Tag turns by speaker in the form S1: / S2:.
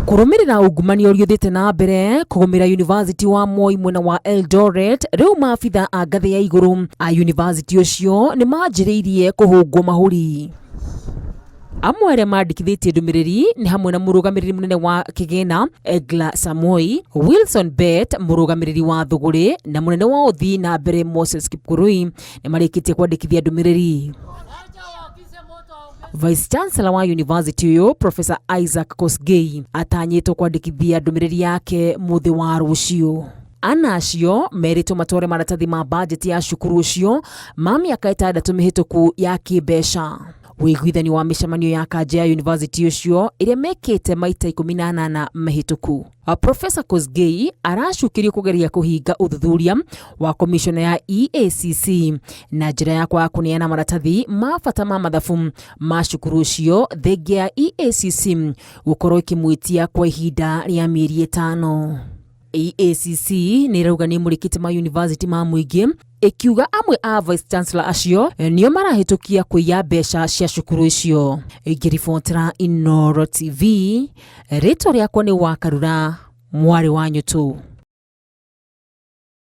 S1: Kũrũmĩrĩra ungumania ũrĩa ũthiĩte na mbere kũgũmĩra University wa Moi mwena wa Eldoret, rĩu maabitha a ngathĩ ya igũrũ a university ũcio nĩ manjĩrĩirie kũhũngwo mahũri. Amwe arĩa mandĩkithĩtie ndũmĩrĩri nĩ hamwe na mũrũgamĩrĩri mũnene wa kĩgĩna Egla Samoi, Wilson Bett mũrũgamĩrĩri wa thũgũrĩ na mũnene wa ũthii na mbere Moses Kipkurui nĩ marĩkĩtie kwandĩkithia ndũmĩrĩri. Vice Chancellor wa University ũyũ Professor Isaac Kosgei atanyĩtwo kwandĩkithia ndũmĩrĩri yake mũthĩ wa rũciũ. Ana acio merĩtwo matware maratathi ma bajeti ya cukuru ũcio ma mĩaka ĩtandatũ mĩhĩtũku ya kĩmbeca. Ũiguithanio wa mĩcemanio ya kanja ya university ũcio ĩrĩa mekĩte maita 18 mĩhĩtũku. Professor Kosgei aracukĩrio kũgeria kũhinga ũthuthuria wa komishona ya EACC na njĩra ya kwaga kũneana maratathi ma bata ma mathabu ma cukuru ũcio thengia ya EACC gũkorwo ĩkĩmwĩtia kwa ihinda rĩa mĩeri ĩtano. EACC nĩ ĩrauga nĩ ĩmũrĩkĩte ma university ma mũingĩ ĩkiuga amwe a vice chancellor acio nĩo marahĩtũkia kũiya mbeca cia cukuru icio. Ngĩribotera Inooro TV, rĩtwa rĩakwa nĩ Wakarura mwarĩ wa Nyũtũ.